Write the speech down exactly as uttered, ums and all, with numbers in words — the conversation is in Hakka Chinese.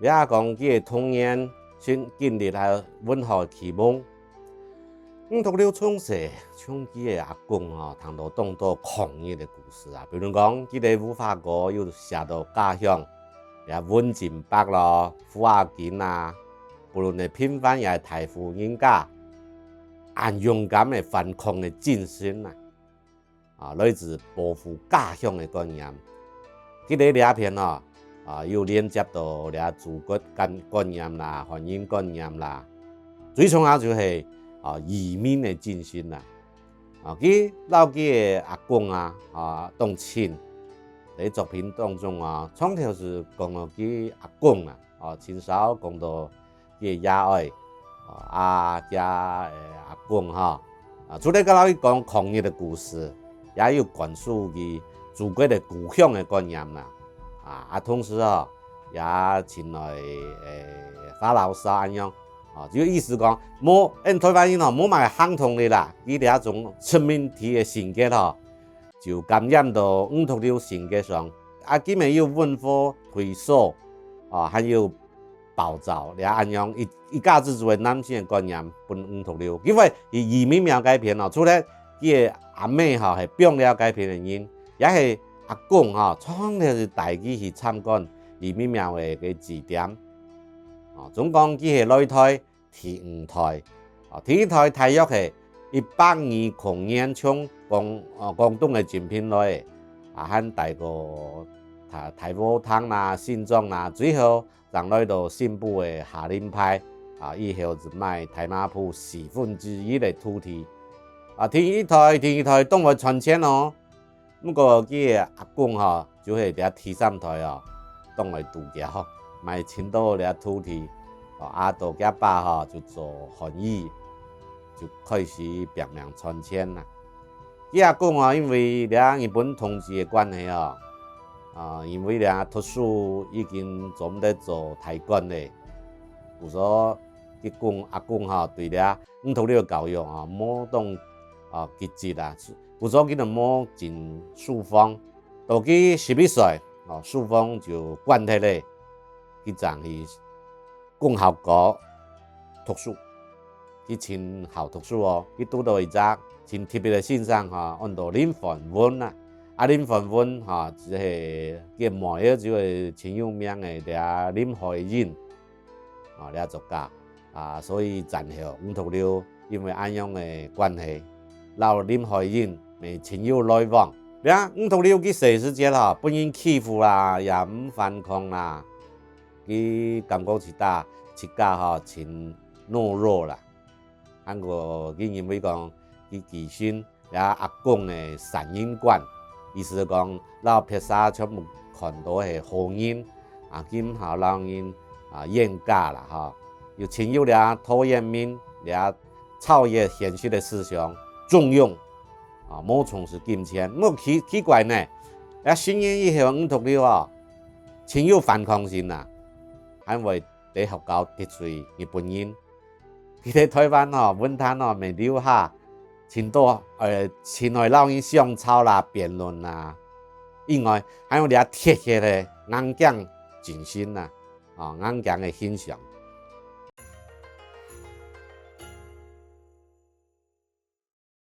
這講佢个童年，先經歷下文學啟蒙。吳濁流從細從佢个阿公吼，聽到當多抗日个故事啊，比如講，佢个無花果有寫到家鄉，這溫金伯咯、胡阿金啊，不論係平凡也係大戶人家，恁勇敢个反抗个精神啊！ 啊，來自保護家鄉个觀念。佢个這篇吼，啊，又連接到這祖國觀，觀念啦、漢人觀念啦，最重要就係，啊，移民个精神啦。啊，佢摎佢个阿公啊，啊，當親。在作品當中啊，長透係講到佢阿公啊，啊，盡少講到 佢个爺哀，啊，佢个阿公吼，啊，除了摎佢講抗日个故事，也有灌輸佢祖國个故鄉个觀念啦。啊，啊，同時吼，也盡來，欸，發牢騷恁樣，啊，就意思講，無，𫣆台灣人吼，無麼个行動力啦，佢這種殖民地个性格吼，就感染到吳濁流性格上。啊，佢乜有文化退縮，啊，還有 暴躁，這恁樣一，一家之主个男性个觀念分吳濁流。因為佢移民廟該片哦，除了佢个阿姆吼係放尞該片个人，也係阿公吼，常常係帶佢去參觀移民廟个个祭典。哦，總講佢係來台第五代。哦，第一代大約係一八二空年從廣，哦，廣東个進品來个，啊，還帶過大，大和堂啦、新莊啦，最後 正來到新埔个下林派，啊，以後就買大馬埔四分之一个土地。啊，第一代，第二代當會賺錢哦。毋過佢个阿公吼，就係這第三代哦，當會賭繳，買盡多這土地。哦，啊，到佢爸吼，就做漢醫，就開始拚命賺錢啦。 佢阿公啊，因為這日本統治个關係啊，啊，因為這讀書已經做毋得做大官咧，故所佢公，阿公吼，對這吳濁流个教育啊，無當，啊，積極啊，故所佢就無進書房。到佢十一歲，哦，書房就關忒咧，佢正去 共學校讀書。佢盡好讀書哦，佢堵到一隻盡特別个先生吼，安到林煥文啊。啊，林煥文吼，就係佢妹仔就係盡有名个這林海音，啊，這作家。啊，所以戰後吳濁流因為恁樣个關係，摎林海音乜盡有來往。這吳濁流佢細時節吼，分人欺負啦，也毋反抗啦， 佢感覺自家，自家吼盡懦弱啦。還過佢認為講，佢寄生這阿公个三人觀，意思講，摎別儕全部看到係好人，啊，佢毋好摎人，啊，冤家啦，吼。又盡有這陶淵明，這超越現實个思想，中庸，啊，無重視金錢。毋過奇，奇怪呢，這成人以後吳濁流啊，盡有反抗心啊，還會 在學校得罪日本人。佢在台灣吼，文壇吼，乜留下盡多，呃，盡愛摎人相吵啦、辯論啦。以外，還有這鐵血个硬頸精神啊，哦，硬頸个形象。